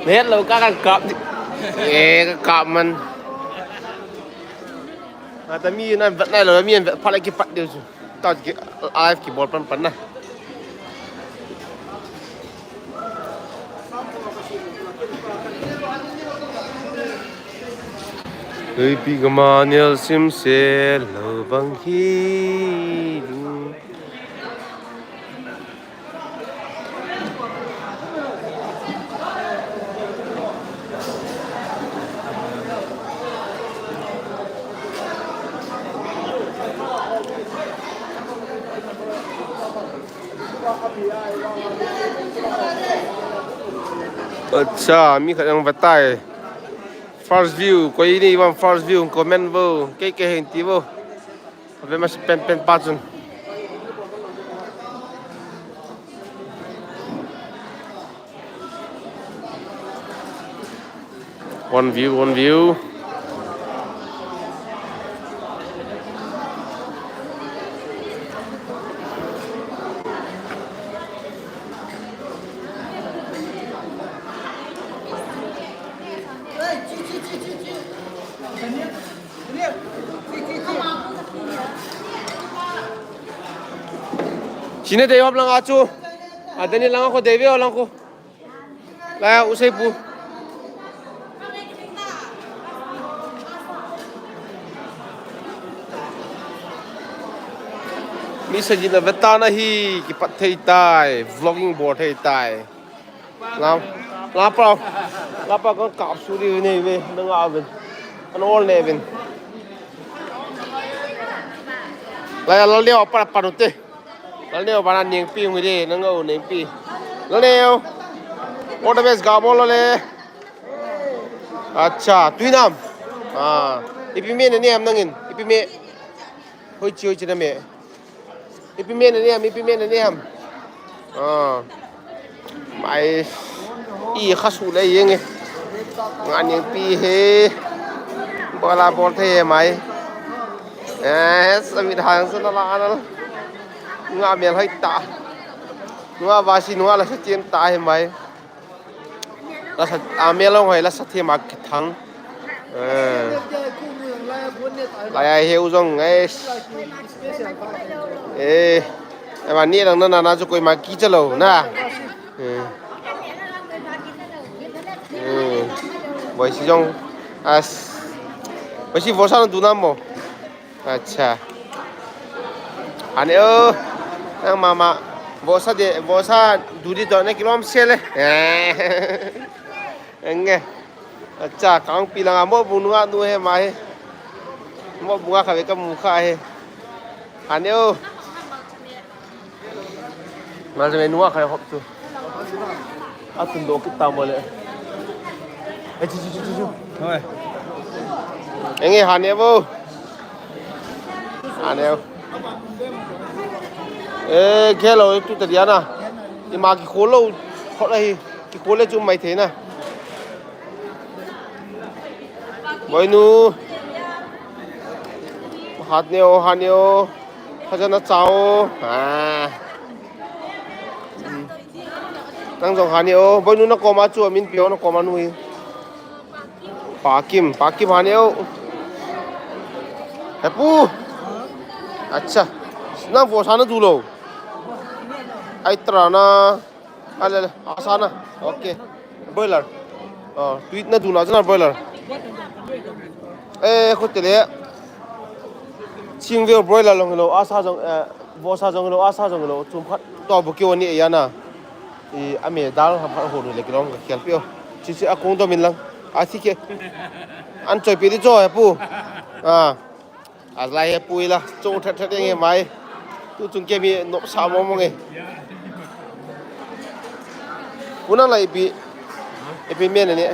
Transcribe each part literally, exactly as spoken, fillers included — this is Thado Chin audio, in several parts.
Hello, ka kan kap di. Eh, ka kap man. Ata mi na vet nai lo, mi an vet pha le kipat diu chu. Ta ki live kibol pan pan na. Ui pi ka ma nial sim se lo bang hi. Acha, mi khat jong vatai. First view, koi ni vam first view, comment vo, kei kei hin ti vo. Ave masa pen pen pa chun. One view, one view. Sine dei hop lang achu. Adani lang ko dei ve lang ko. La usai pu. Mi sajina vetana hi kipat thei tai, vlogging bol thei tai. Lam, lam pau, lam pau kan kap su di ne ve, nang a ven. An ol ne ven. La ya la leo pa pa te. La leo ba na ning pi ngi de, nang o ning pi. La leo. All the best ga bol le. Acha, tuinam. Ah, ipi me ne ne am nangin. Ipi me. Hoi chi hoi chi na me. Ipi me na niam, ipi me na niam. Ah. Mai. I kha su le yeng e. Nga niang pi he. Bola bol the mai. Eh, samit hang sa na la na. Nga mel hai ta. Nga vasi nga la sa chien ta he mai. Lasa, a, melong hoi lasa thema kithang. Eh. Lai ai heu jong ngai. Eh. Ema ni lang na na na chu koima kicha lou na. Eh. Eh. Boisi jong. As. Boisi vosa na du na mo. Acha. Ane o. Nang mama. Vosa de, vosa dudi to ne kilom sele. Eh. Enge. Acha, kang pilang amo bunga nu he ma he. Mo bunga kave ka mu kha he. Ane o. Ngal jeme nua khai hop tu. Atun do kita mole. Eh, chi, chi, chi, chi, chi. Hoi. Enge hane bo. Hane. Eh, khelo tu ta diana. Ima ki kholo. Kholo hi. Ki khole chu mai thei na. Boinu. Hat neo, hat neo. Khajana chao. Ah. Hmm. Nang jong hani o. Boinu na koma chu amin pio na koma nu hi. Pakim, Pakim hani o. Hepu. Acha. Nang vosa na du lou. Ai tra na. Ale, ale, asa na. Okay. Broiler. Oh, tuit na du na, na broiler. Eh, khutile. Singveo broiler long lo, asa jong, eh, vosa jong lo, asa jong lo. Chum khat to bu kiu ni ya na. I ame dal ham khat ho le kilom ka khel pio. Chi chi a kong to min lang. A thi ke. An choi pi di cho hepu. Ah. Alai he pui la, chong that that nge mai. Tu chung ke mi nop sa mo mo nge. Unang la ipi, ipi me ne ne.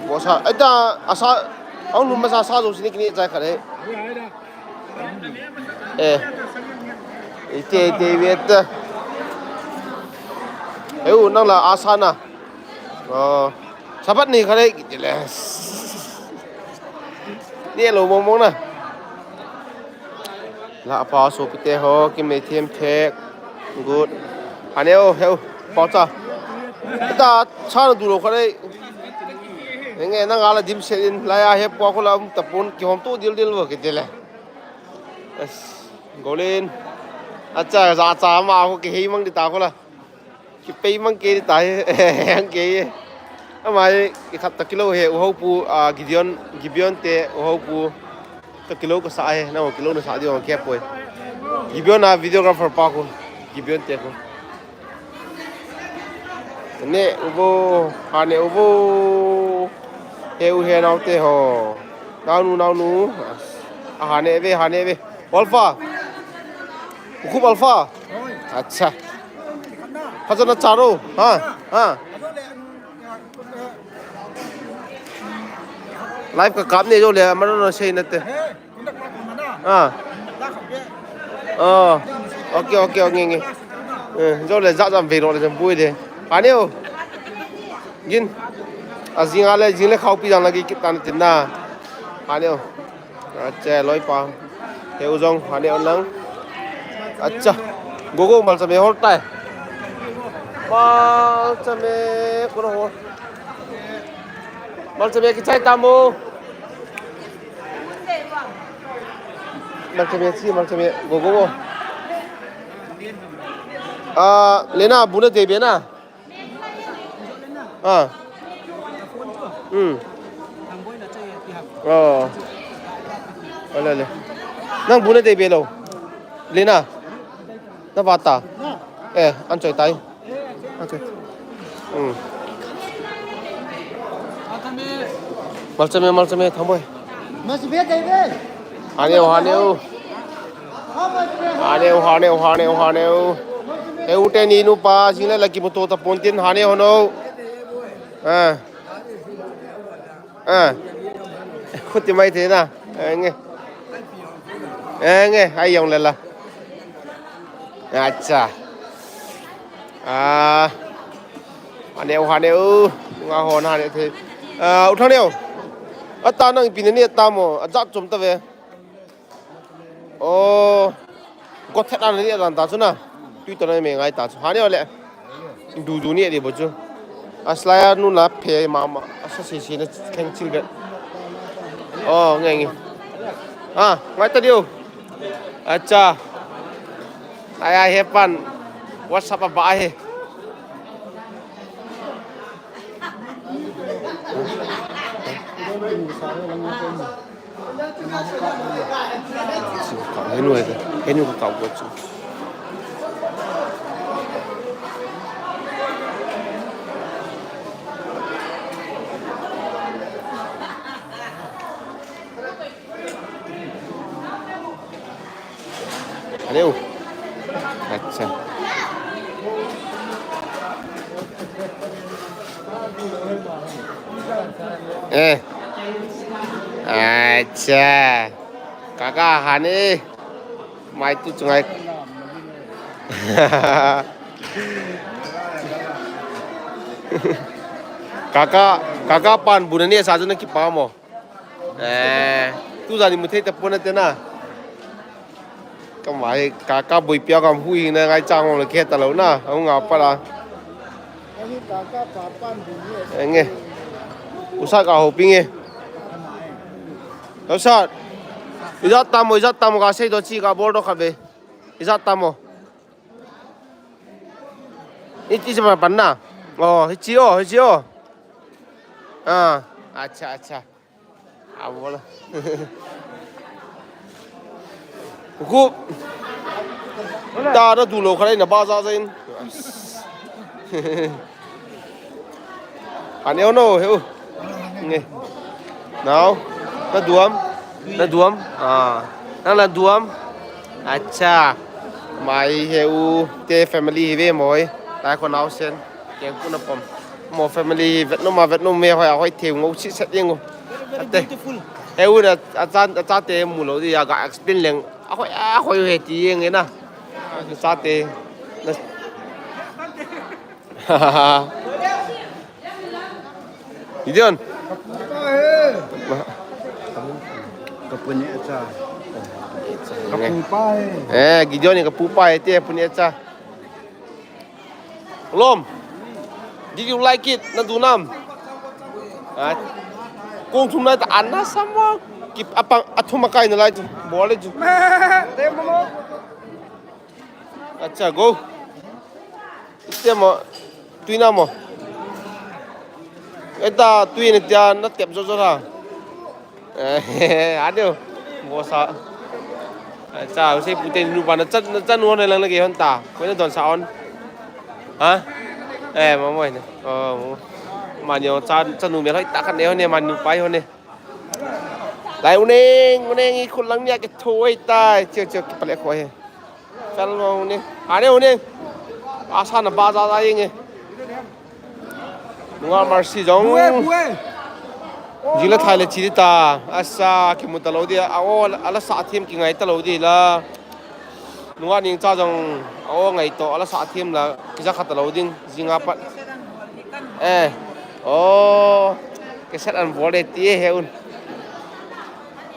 Vosa, ai ta, asa, ang num masa sa jo sini kini jai kare. Eh. Ite, ite, ite. Eu, nang la asa na. Oh. Sabat ni kare, kiti le. Ni lo mong mong na. La pa sopite ho, ki me them thek. Good. Aneo, heu, pau cha. Ta, cha na du lo kha dei. Nge, nang ala dim se in, la ya he pau ko la um ta pun, ki hom tu dil dil wo ki dil le. Golin. Acha, za cha ma ko ki hei mang di ta ko la. Ki pei mang ke di ta he, ang ke. Amai, ki khat ta kilo he, u ho pu, a, Gideon, Gibeon te, u ho pu. Ka kilo ka sa e, na kilo na sa di ong khe poi. Gibeon a videographer pa ko. Gibeon te ko. Ne uvo, ha ne uvo. He u he nau te ho. Nau nu, nau nu. A ha ne ve, ha ne ve. Alpha. Ukhup Alpha. Acha. Phajana charo. Ha, ha. Live ka kap ne jo le, amaro no sei na te. Ah. Oh. Okay, okay, okay, nge. Eh, jo le ja jam ve lo le jam bui de. Aneo. Gin. A jing a le, jing le khau pi jang la ki kit tan tin na. Aneo. Acha, loi pa. He u jong, aneo nang. Acha. Go go, malchame hol tai. Malchame, ko hol. Malchame kichai tamo. Malchame chi, malchame. Go, go, go. Ah, Lena, bu na dei be na. Ah. Hmm. Oh. Ole, ole. Nang bu na dei be lo. Lena. Na va ta. Eh, an choi tai. Okay. Hmm. Malchame, malchame, thamboi. Malchame, dei be. Haneo, haneo. Haneo, haneo, haneo, haneo. He u te ni nu pa, jing le la kimuto ta pon tin, haneo no. Ah. Ah. Khuti mai the na. Eh, nge. Eh, nge, ai yong le la. Acha. Ah. Haneo, haneo. Nga hon haneo the. Ah, u Thangneo. Ata nang ipi na ne tamo. Ajat chom ta ve. Oh. Go thet an ni dan ta chu na. Tui to na me ngai ta chu. Haneo le. Du du ni di bo chu. Aslaya nu na phe mama. Asa si si na kheng chil be. Oh, nge nge. Ah, ngai ta diu. Acha. Ai ai he pan. WhatsApp a ba he. Henu, henu ka kau ko chu. Hello. Acha. Eh. Acha. Kaka hani. Mai tu chungai. Kaka, kaka pan bu na ne sa chu na kipa mo. Eh, tu jani mu thei ta pon na te na. Ka mai, ka, ka bui pia kam hui na ngai chang le khe ta lo na. Hung a pa la. Ahi ka ka pa pan bu ni. Eh, nge. Usa ka ho pi nge. Usa. Ijat tamo, ijat tamo ka sei do chi ka bol do kha be. Ijat tamo. Iti sa pan na. Oh, hichi o, hichi o. Ah, acha, acha. Abola. Ku. Ta da du lo kha le na ba za zain. Haneo no, heu. Nge. Nao. Na duam. Na duam. Ah. Nang la duam. Acha. Mai heu te family hi ve moi. Tai ko nao sen. Keng ku na pom. Mo family vet no ma vet no me hoi a hoi theu ngo si set yeng ngo. Ate. He u na acha, acha te mu lo di ya ga explain leng. A hoi, a hoi he ti yeng na. Acha te. Na. Gideon. Ka pu ni acha. Ka pu pa he. Eh, Gideon ka pu pa he te pu ni acha. Lom. Did you like it? Na du nam? Ah. Kong thum lai ta an na sam mo. Ki apang athum akai na lai tu. Bol le tu. Acha, go. Ite mo. Tui na mo. Eta tui ni tia na tep jo jo ha. Eh, adio. Bosa. Acha, u sei pute nu pa na chan, na chan won lang na ke hon ta. Ko na don sa on. Ha? Eh, ma mo ne. Oh, mo. Ma nyo cha, cha nu me loi ta kan ne hon ne, ma nu pai hon ne. Lai u neng, u neng i khut lang nia ke thoi tai. Chiu, chiu, ke pale ko he. Fel mo u neng. Ane u neng. Asa na ba za za yeng e. Nunga Mercy jong. Bue, bue. Jing le thai le chi di ta. Asa, kimu ta lo di. A o, ala sa thim ki ngai ta lo di la. Nunga Ningcha jong. A o ngai to, ala sa thim la. Ki ja kha ta lo ding. Jing a pat. Eh. O. Ke set an bol de ti he un.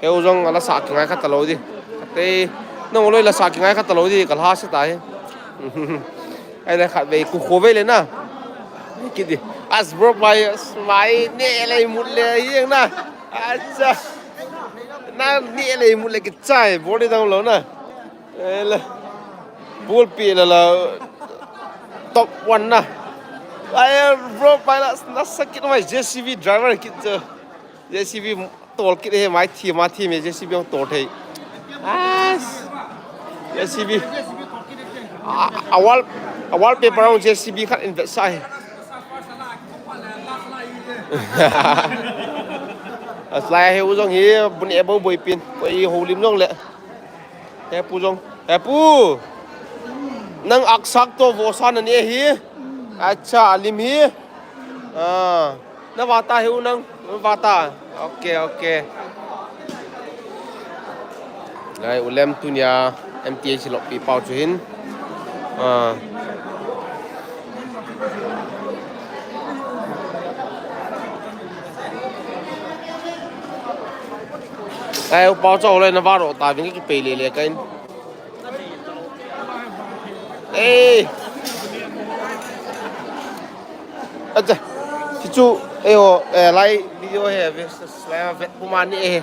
Heu jong ala sa ki ngai kha ta lo di. Kate, nang loi la sa ki ngai kha ta lo di, ka la se ta hi. Ai na khat vei, ku kho vei le na. Ki di. As bro pai, as mai ne le mut le yeng na. Acha. Na ne le mut le ki chai, bol di dang lo na. Ele. Bol pi la la. Top one na. Ai bro pai la, na sakit mai J C B driver kit jo. J C B tol kit he mai thi ma thi me J C B ong tol thei. As. J C B. A, a wall, a wallpaper ong J C B khat invest sa he. As lai he u jong hi bun e bo boi pin. Ko i ho lim jong le. He pu jong. He pu. Nang aksak to vo sa na ni hi. Acha, lim hi. Ah. Na vata hi u nang. Na vata. Okay, okay. Lai u lem tunia M T H lo pi pau chu hin. Ah. Ai, u pau chau le na varo ta ving ki pei le le kain. Ei. Acha. Kichu, ei ho, eh, lai video he, ve, lai ve, puma ni he.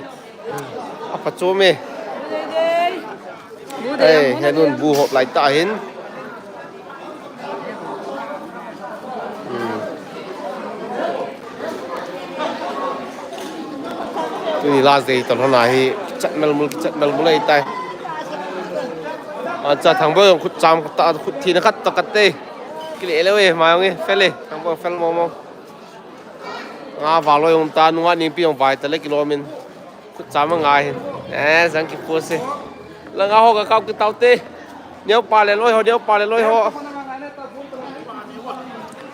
Apa chu me. Ei, henun bu hop lai ta hin. Hmm. Tuni last day to lhona hi, kichat mel mul, kichat mel mul ei tai. Acha Thangboi khut cham ta, khut thina khat to kate. Kile le we, ma yong e, fel e, Thangboi fel mo mo. Nga valo yong ta, nunga ning pi yong vai ta le kilo min. Khut cham a ngai hin. Eh, jang ki pose. Langa ho ka kau ki tau te. Neo pa le loi ho, neo pa le loi ho.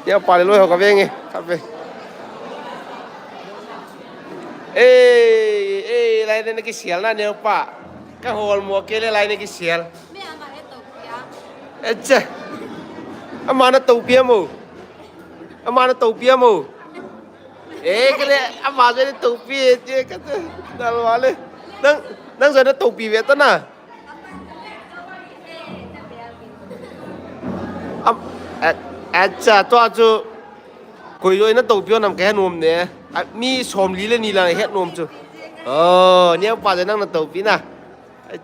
Neo pa le loi ho ka veng e. Ka ve. Ei, ei, lai ne ki sial na neo pa. Ka hol mo ke le lai ne ki sial. Eche. Ama na tau pia mo. Ama na tau pia mo. Eh, kale, ama joi na topi, eh, che, kate, dal wale. Nang, nang joi na topi ve ta na. Am, a, acha, to achu. Koi joi na topi nam ke nom ne. A, mi som li le ni la het nom chu. Oh, neo pa joi nang na topi na.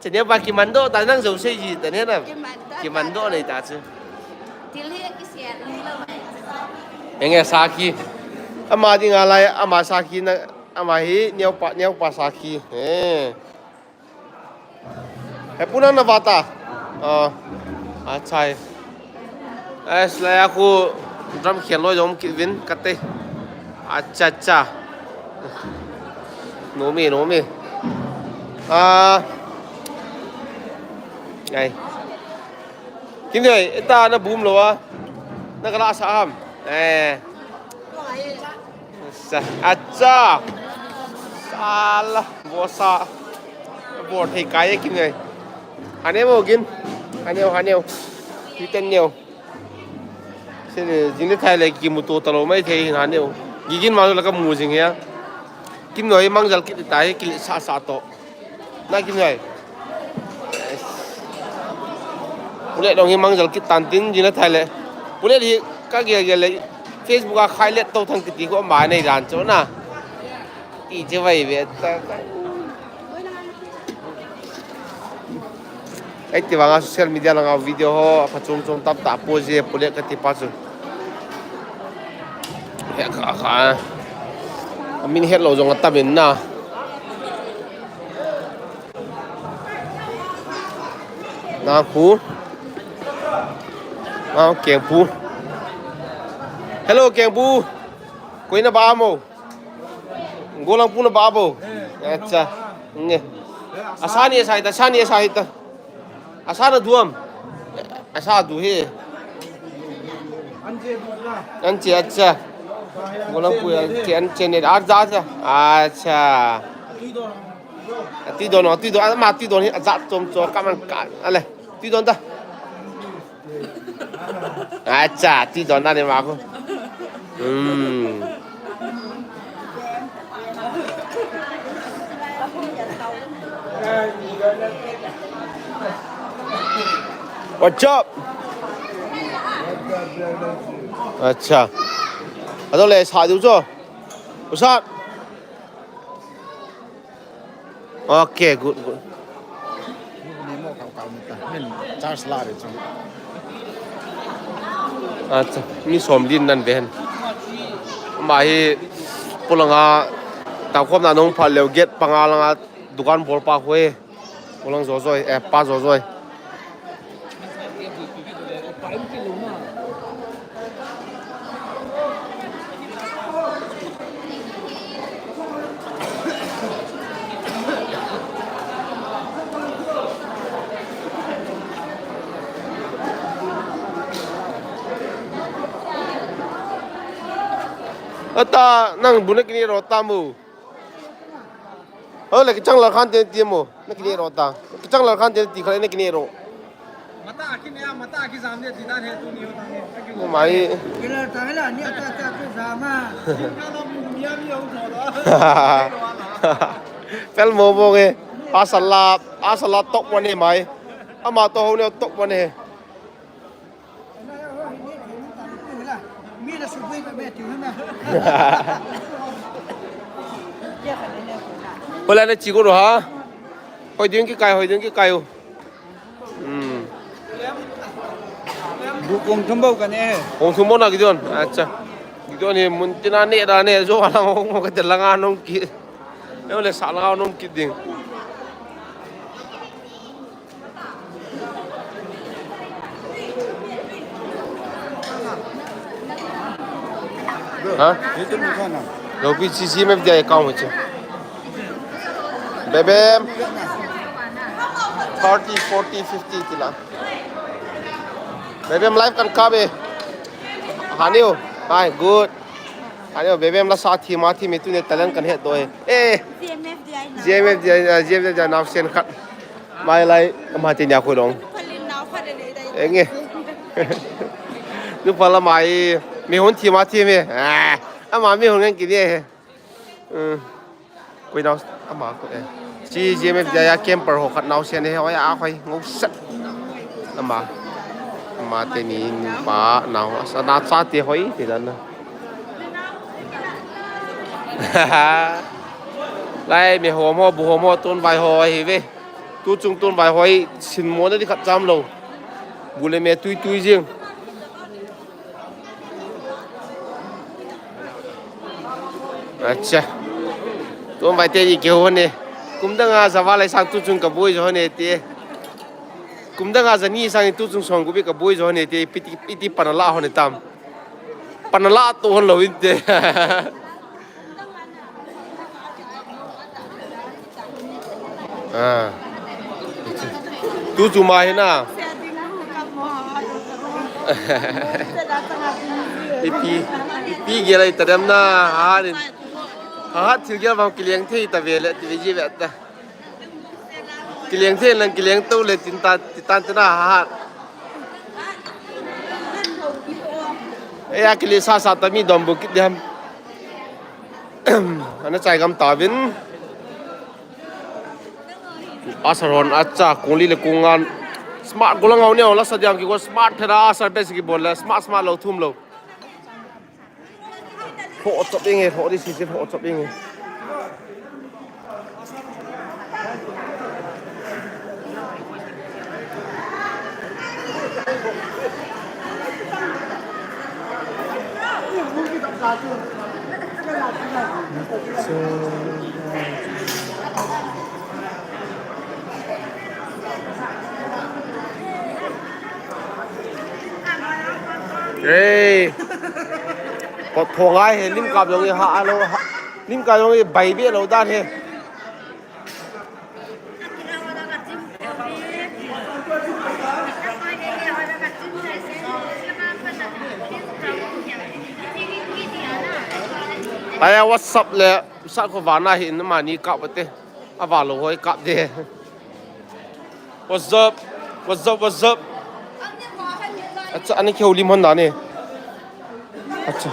Chane ba kimandoh ta nang jo sei ji ta ne na. Kimandoh. Kimandoh nei ta chu. Thil hi kisial lo. Enge sakhi. Ama dinga lai, ama sakhi na, ama hi neo pa, neo pa sakhi. He. He pu nang na vata. Oh. Achai. As lai a khu drum khel loi jong kit vin kate. Acha, acha. Nomi, nomi. Ah. Ai. Kim dei, eta na bum lo a. Na kala sa ham. Eh. Sa, acha. Sala, bosa. Bor thei kai e Kim dei. Haneo mo gin. Haneo, haneo. Titen neo. Sini jing le thai le kimu to talo mai thei haneo. Gigin ma la kamu jing ya. Kim noi mangjal kit ta hi kil sa sa to. Na Kim noi. Pule dong hi mangjal kit tan tin jing le thai le. Pule hi Ka gel gel le Facebook a khai let to thang kiti ko ma nei dan chu na. Ti che vai ve ta. Ai ti vanga social media langa video ho pha chung chung tam ta po je pule ka ti pa chu. He ka ka. Min het lo jong a tam in na. Na khu. Na keng pu. Hello keng pu. Koi na ba mo. Golang pu na ba bo. Acha. Nge. Asani asai ta, asani asai ta. Asa na duam. Asa du he. Anche acha. Golang pu anche anche ne acha acha. Acha. Ati don, ati don, ama ati don hi acha chom chom ka man ka. Ale. Ati don ta. Acha, ti don ta ne ma ko. Hmm. What's up? Acha. Ado le sa du cho. Usa. Okay, good, good. Acha, mi som din nan ven. Ma hi polanga tau khom na nong pha leo gate panga langa dukan bol pa khoi. Polang jo joi, eh, pa jo joi. Ata nang bu na kini ro ta mu. Ho le kichang la khan te ti mo. Na kini ro ta. Kichang la khan te ti kha na kini ro. Mata aki ne mata aki jam ne ti dan he tu ni ho ta ne. Mai. Kila ta la ni ta ta tu jam a. Ka lo mu ni a mi ho to do. Fel mo bo nge. Asala, asala tok wa ne mai. Ama to ho ne tok wa ne. Hola na chigo ro ha. Hoi ding ki kai, hoi ding ki kai. Hmm. Bu kong thum bau ka ne. Kong thum bau na Gideon. Acha. Gideon he mun tina ne da ne jo ala mo ka te langa nom ki. Yo le sa langa nom ki ding. Ha? Lo pi C C M F D I account mo che. Bebem. Thirty, forty, fifty tila. Bebem live kan ka be. Haniu. Hi, good. Haniu, Bebem la sa thi ma thi mi tu ne talent kan het do he. Eh. G M F D I na. G M F D I, uh, G M F D I now sen khat. Mai lai, ama te nia khoi long. Palin nau khat le dai. Enge. Nu pala mai, mi hon thi ma thi mi. Ah, ama mi hon ngen ki ni he. Hmm. Koi nau, ama koi, eh. Si G M F D I a camper ho khat nau sen he, hoi a hoi, ngau set. Ama. Ama te ni, nu pa, nau, asa na cha te hoi, te dan na. Lai, mi hom ho, bu hom ho, tun vai ho, hi ve. Tu chung tun vai hoi, sin mo na di khat cham lo. Bu le me tui tui jing. Acha. Tun vai te ni ke ho ne. Kum dang a sa va lai sang tu chung ka boi jo ne te. Kum dang a sa ni sang tu chung song ku bi ka boi jo ne te. Piti, piti pana la ho ne tam. Pana la to hon lo in te. Ah. Tu chu ma hi na. Ipi, ipi gel ai ta dem na, ha ni. Ha, thil gel bang kileng thei ta ve le, ti ve ji ve ta. Kileng thei lang kileng to le tin ta, ti tan ta na, ha. E ya kile sa sa ta mi dom bu kit dem. Ana chai gam ta vin. Asar hon acha kung li le kung ngan. Smart golang hau neo la sa diang ki go smart thera asar bes ki bol la smart smart lo thum lo. Ho chop inge, ho di si si ho chop inge. Ei. Kot thong ai he, lim kap jong i ha alo, ha, lim kap jong i bai be lo dan he. Aya, what's up le, sa ko vana hi, na mani kap te. Ava lo hoi kap de. What's up? What's up? What's up? Acha, ani keu lim hon da ne. Acha.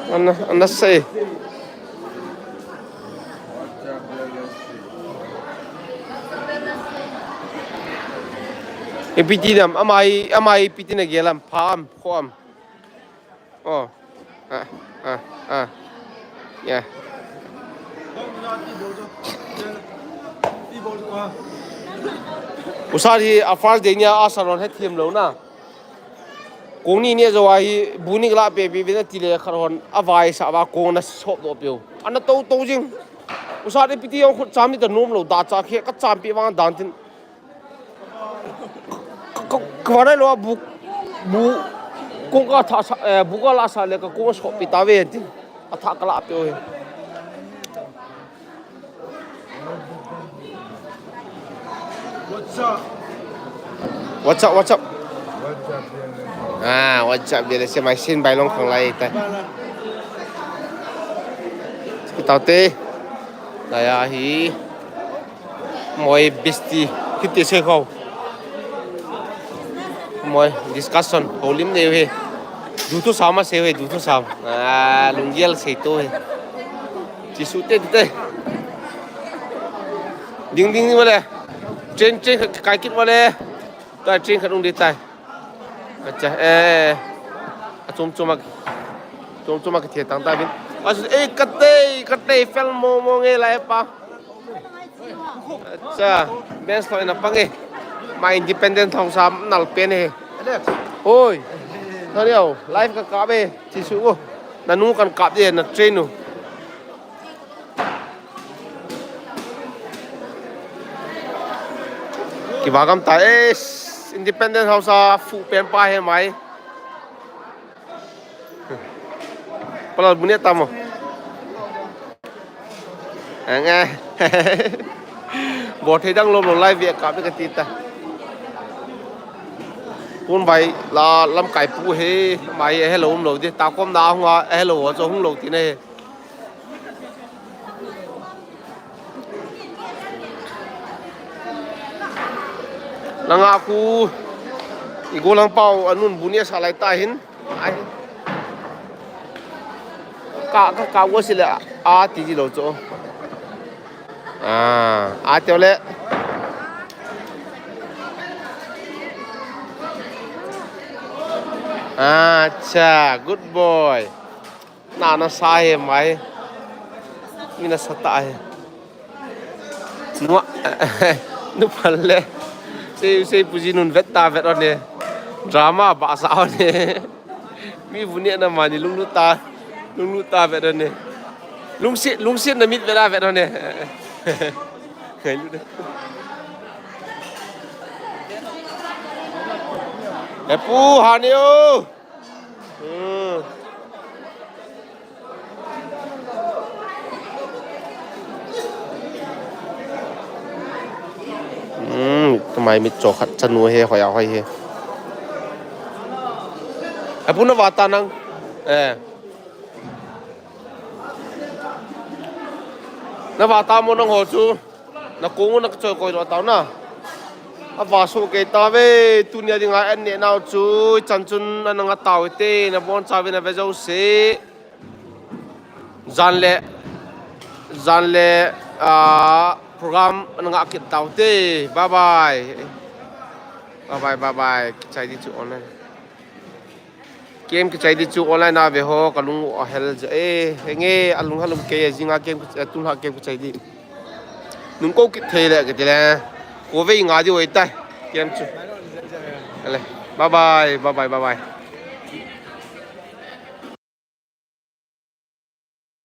Ana, ana sei. Ipi ti dam, amai, amai ipi ti na gelam, pam, khom. Oh. Ah, ah, ah. Yeah. Usa hi a first day nia a salon he thiam lo na. Kong ni nia jo a hi bu ni la pe bi bi na ti le khat hon a vai sa va kong na sop do pio. Ana to to jing. Usa ni piti yong khut cham ni ta nom lo da cha khe ka cham pi vang dan tin. Ka, ka, ka vanai lo a bu, bu, kong ka tha sa, eh, bu ka la sa le ka kong so pi ta ve ti. A tha ka la pe o he. What's up? What's up? What's up, B L S? Ah, what's up, B L S? My sin by long khang lai ta. Kita te. Laya hi. Moi besti, kiti se kho. Moi discussion, holim ne he. Du thu sam a se he, du thu sam. Ah, lunggel se to he. Chi su te te. Ding ding ni wale. Train, train kai kit wale. Tai train khat ung di tai. Acha, eh. A chum chum a. Chum chum a ki thie tang ta bin. Asu, eh, kate, kate, fel mo mo nge lai pa. Acha, bench thong ina pang e. Ma independent thong sa nal pen e. Oi. Thariau, live ka kap e. Chi su o. Na nu kan kap de na train u. Kiba gam ta e. Independent House a fu pen pa he mai. Palal bu ne ta mo. Eng e. Bo thei dang lom lo live ve ka be ka ti ta. Tun vai la lamkai pu he mai he lo um lo de ta kom na hung a he lo cho hung lo ti ne. Langa khu i golang pau anun bu ni a sa lai ta hin. Ai. Ka, ka, ka wo si le a ti ji lo cho. Ah, a teo le. Acha, good boy. Na, na sa he mai. Mi na sa ta he. Nua. Nu pal le. Sei, sei puji nun vet ta vet on ne. Drama ba sa on ne. Mi bu ne na mani lunglut ta. Lunglut ta vet on ne. Lungsit, lungsit na mit vet ta vet on ne. Ngai lu de. E pu ha ne o. Hmm. Hmm, tumai mit cho khat chanu he, hoi a hoi he. Apu na vata nang. Eh. Na vata mo nang ho chu. Na kong u na ka choi koi lo tau na. A va so kei ta ve, tunia dinga en ne nau chu, chan chun ana nga tau te, na bon cha ve na ve jo se. Jan le, jan le, ah, program ana nga kit tau te. Bye bye. Bye bye, bye bye. Kichai di chu online. Kem kichai di chu online a ve ho, kalung ahel je. Eh, henge, alung halum kei, jinga kem, eh, tulha kem kichai di. Nung ko kithei le, kiti le. Ko vei nga di oi tai. Kem chu. Ale. Bye bye, bye bye, bye bye.